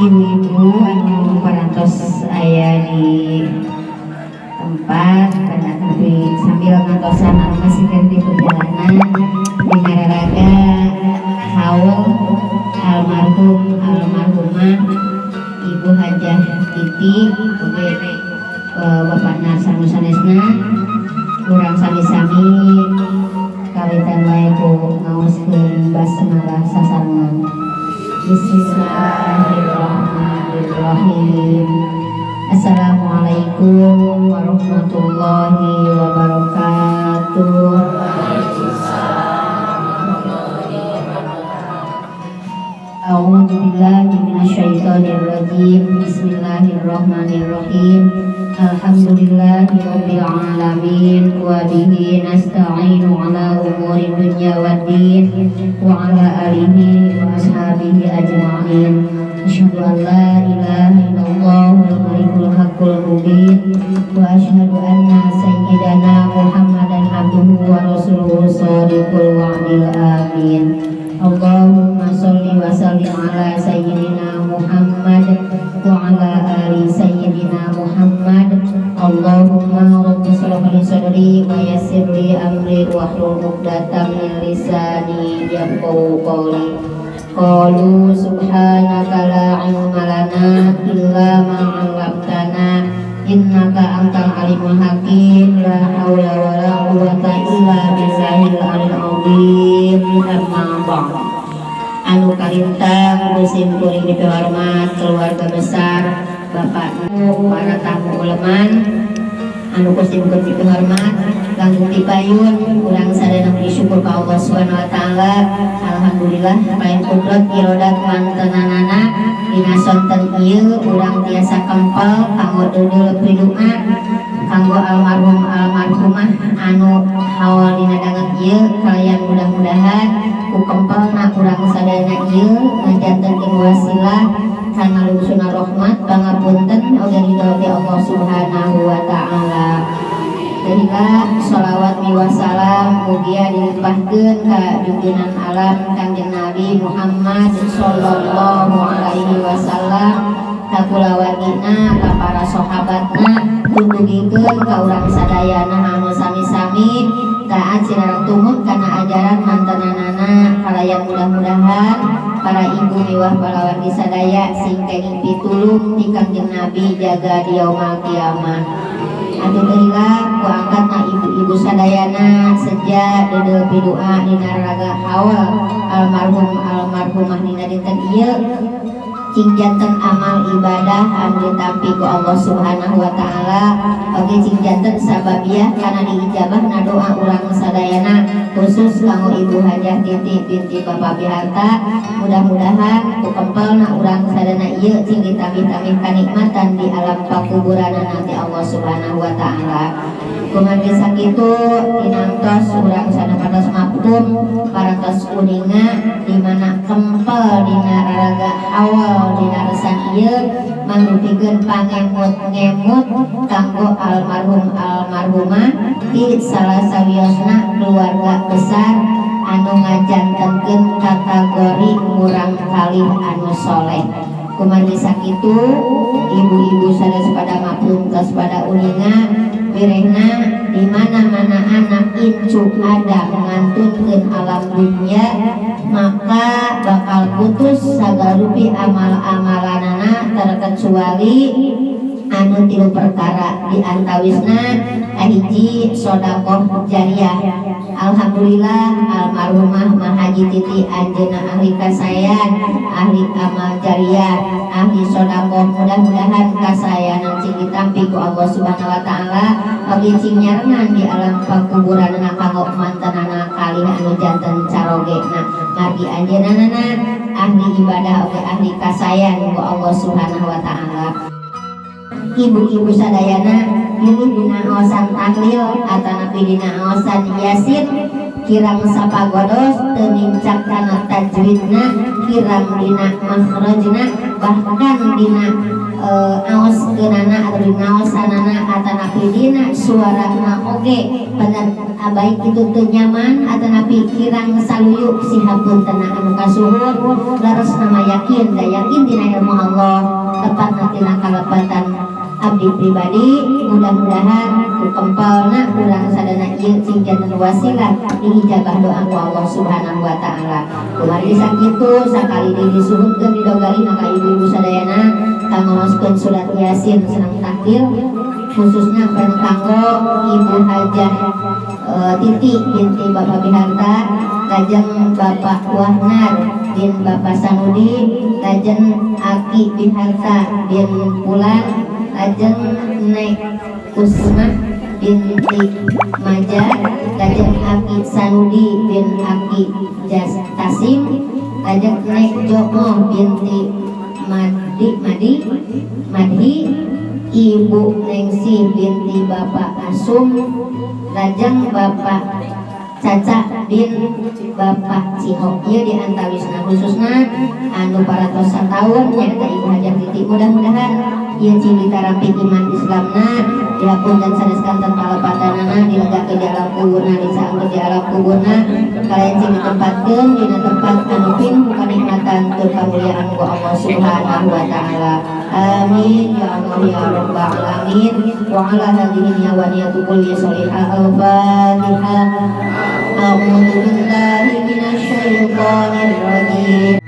Ibu-ibu anu parantos aya di tempat pada, tapi sambil ngantosan anu masih keneh di perjalanan di raraga haul almarhum almarhumah Ibu Hajah Titi oge Bapak Narsanu sanesna, urang sami-sami kawitan wae ku ngaoskeun basmalah sasarengan. Bismillahirrahmanirrahim. Assalamualaikum warahmatullahi wabarakatuh. A'udzu billahi minasyaitonir rajim. Bismillahirrahmanirrahim. Alhamdulillahi rabbil alamin wa bihi nasta'inu ala umuri dunya waddin wa ala alihi wa ashabihi ajma'in. Asyhadu an la ilaha illallah wal malikul haqqul mubin wa asyhadu anna sayyidana Muhammadan abduhu wa rasuluhu shadiqul wa'dil amin. Allahumma sholli wa sallim ala sayyidina Muhammad wa ala ali sayyidina Muhammad. Allahumma rabbi shrah li sadri wa yassir li amri wahlul 'uqdatam min lisani yafqahu qawli. Qalu subhanaka la ilma lana illa ma 'allamtana innaka antal alimul hakim. La haula wala quwwata illa billahil aliyil azim. Amma ba'd. Anu kalintang ku sim kuring dipihormat keluarga besar Bapak, para tamu uleman anu ku sim kuring dipihormat, langkung dipayun urang sadayana muji syukur ka Allah Subhanahu wa taala. Alhamdulillah, paling kudrat irodat mantenanana dina sonten ieu urang tiasa kempel kanggo deudeuh pidua kanggo almarhum almarhumah anu haul dina danget ieu. Kalian mudah-mudahan ku kempelna urang sadayana ieu ngajantenkeun wasilah kana lungsuna rahmat, pangapunten oge ridho ti Allah Subhanahu wa taala. Sehingga sholawat miwah salam mugia dilimpahkeun ka junjunan alam Kangjeng Nabi Muhammad sallallahu alaihi wasallam, ka kulawargina, ka para sahabatna, tundugikeun ka urang sadayana anu sami-sami taat sinareng tumut kana ajaran mantenanana. Kalayan mudah-mudahan para ibu miwah palawargi sadaya sing kenging pitulung ti Kangjeng Nabi jaga di yaumul kiamah. Atuh teu hilap ku angkatna ibu-ibu sadayana seja deudeuh pidua dina raga haul almarhum almarhumah dina dinten ieu cing janten amal ibadah anu ditampi ku Allah Subhanahu wa taala, oge cing janten sababiah kana diijabahna doa urang sadayana, khusus kanggo Ibu Hajah Titi binti Bapak Biharta. Mudah-mudahan ku kempelna urang sadayana ieu cing ditambih-tambih kanikmatan di alam pakuburan nanti Allah Subhanahu wa taala. Kumargi sakitu, dinantos urang sadaya mafhum parantos uninga di mana kempel dina raraga haul dina resan ieu mangrupikeun pangemut-ngemut kanggo almarhum almarhumah di salah sawiosna keluarga besar anu ngajantenkeun kategori murang kalih anu soleh. Kumargi sakitu, ibu-ibu sadaya pada maklum tos pada uninga wirehna di mana-mana anak incu Adam ngantunkeun alam dunia, maka bakal putus sagala rupi amal-amalanana terkecuali anu tilu perkara. Di antawisna kahiji, sodakoh jariah. Alhamdulillah, almarhumah Mahaji Titi anjeunna ahli kasayan, ahli amal jariah, ahli sodakoh. Mudah-mudahan kasayanan cing ditampi ku Allah Subhanahu wa taala, oge cing nyarengan di alam pakuburanna kanggo mantenana kalih anu janten carogena, margi anjeunna ahli ibadah oge ahli kasayan ku Allah Subhanahu wa taala. Ibu-ibu sadayana pilih dina aosan tahlil atanapi dina aosan yasin kirang sapagodos, teu nincak kana tajwidna, kirang dina makhrajna, bahkan dina Aoskeunana atau dinaosanana atanapi dina suarana oge bener baik itu teu nyaman atanapi kirang saluyu, sih hapuntenna anu kasuhun. Leres nama yakin da yakin dina ilmu Allah, tepat tina kalepatan abdi pribadi. Mudah-mudahan ku kempelna urang sadana ieu cing janten wasilah diijabah doa ku Allah Subhanahu wa Taala. Kumargi sakitu, sakali deui disuhunkeun, didogalina ka ibu-ibu sadayana kanggo maoskeun surat Yasin sareng tahlil, khususnya kanggo Ibu Hajah Titi binti Bapak Biharta, lajeng Bapak Wahnar bin Bapak Sanudi, lajeng Aki Biharta bin Pulan, lajeng Nek Kusmah binti Maja, lajeng Aki Sanudi bin Aki Jas Tasim, lajeng Nek Joko binti Madi Madi Madhi, Ibu Nengsi binti Bapak Asum, lajeng Bapak Caca bin Bapak Cihok. Ieu di antawisna khususna anu parantos tahun nyaeta Ibu Hajah Titi, mudah-mudahan ieu cing ditarampi iman Islamna, dihapunten sanes kanten palepatanana, dilegakeun di alam kuburna, disaangkeun di alam kuburna, kalian cing ditempatkeun dina tempat anu pinuh kanikmatan tur kamuliaan ku Allah Subhanahu wa Taala. Amin ya Allah ya Rabbal alamin. Wa ala hadhihi niyyah wa niyatu kulli sholihah. Al-Fatihah. A'udzu billahi minasyaitonir rajim.